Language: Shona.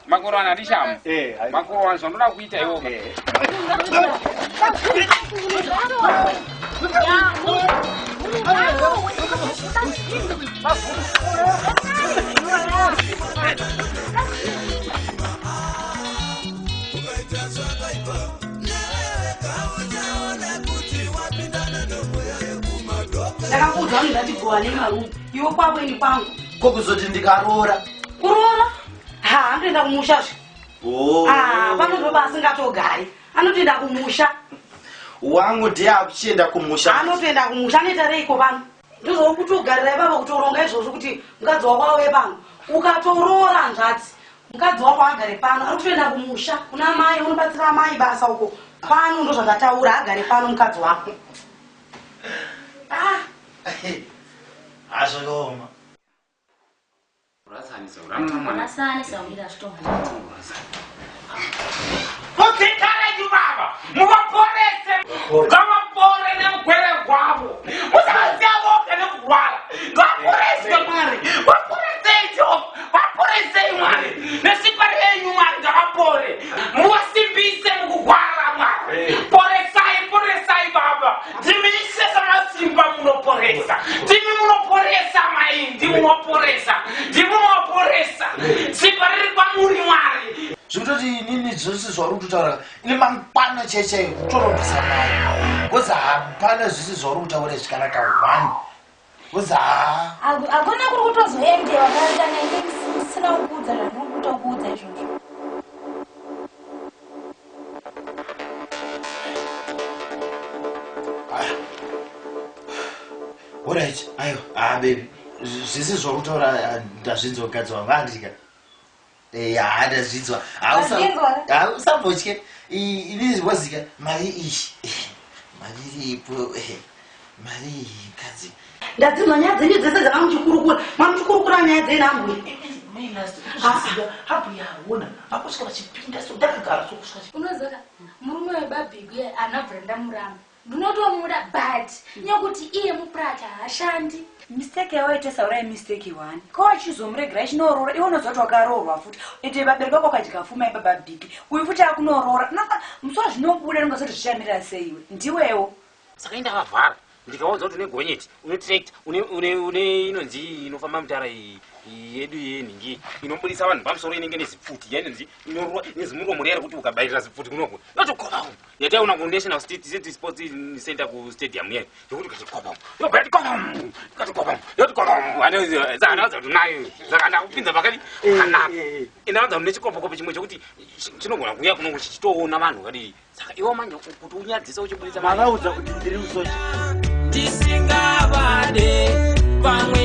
Makorwana ndishamu. Makorwana zvandoda kuita iwo. Ndakakuudza kuti ndatigowa nemarumu iwe kwako ini kwangu. Ko kuzoti ndikaroora? Kuroora? Ha, anotoenda kumusha zve. Oh. Ah, pano ndo paasingatogari. Anotoenda kumusha. Wangu ndiye akuchienda kumusha. Anotoenda kumusha, anoita reiko pano? Ndozvokuti ugarira ipapa kutoronga izvozvo kuti mukadzi wako auye pano. Ukatoroora hanzvadzi, mukadzi wako agare pano, ari kutoenda kumusha kuna mai, unobatsira mai basa uko. Pano ndozvandataura, agare pano mukadzi wako. Ah. Hazvakaoma. Muzita renyu baba, muvaporese, ngavapore neugwere hwavo, musavasiya voga nekurwara, ngavaporeswe Mwari, vaporesei Jehovha, vaporesei Mwari, nesimba renyu Mwari ngavapore, muvasimbise mukugwara Mwari, poresai, poresai baba, ndimi Ishe samasimba munoporesa, ndimi munoporesa mai, ndimi munoporesa, ndimi munoporesa, simba riri kwamuri Mwari. Zvekutoti inini zvose zvauri kutotaura ini mangwana chaichaiyo kutorobvisa mari bcause hapana zvese zvauri kutaura izvi kana ka one bcause haa Hakuna kuri kutozoendewa kana ini ndisina kukuudza zvandiri kutokuudza izvozvo. Alright, aiwa, ah baby, zvese zvauri kutaura ndazvinzwa mukadzi wangu andika. Eh, ndazvinzwa. Wazvinzwa? Usambotye. Ini wazika mari iyi. Mari iripo. Mari iyi mukadzi. Ndadzinzwa nyaya dzenyu dzese dzakamuchikurukura. Mamuchikurukura nyaya dzenyu ambuya. Unoziva murume webabhiku anabvura ndamuramba. Ndinotomuda but nekuti iye muprata haashandi. Mistake yawaita saurai mistake one. Ko wachizomuregera achinoroora iwe unoziva kuti wakaroorwa futi. Ende vabereki vako vakadya pfuma yababa Bhiki. Uyu futi akunoroora. Musi wazvinobuda unonga usati zvichamira sei iwe. Ndiwewo. Saka indakavhara ndikaudza kuti une gonyeti, une tractor, une inonzi inofamba mutara iyi yedu yenhingi inobudisa vanhu pamusoro inenge nezipfuti yainonzi inorwa nezimuromo riya rekuti ukabayirira zipfuti kunoko yotokopa yataiona kuNational City Sports Center kustadium iyayo yokuti ukatikopa yobva yatikopa ikatikopa yotikopa saka ndaudza kuti nayo saka ndakupinza pakati pakanaka indaudza kuti nechikopokopo chimwe chekuti chinogona kuuya kunongo chichitoona vanhu kadii saka iwo manje kuti unyadzise uchibudisa mavaudza kuti ndiri musoja ndisingavade pamwe.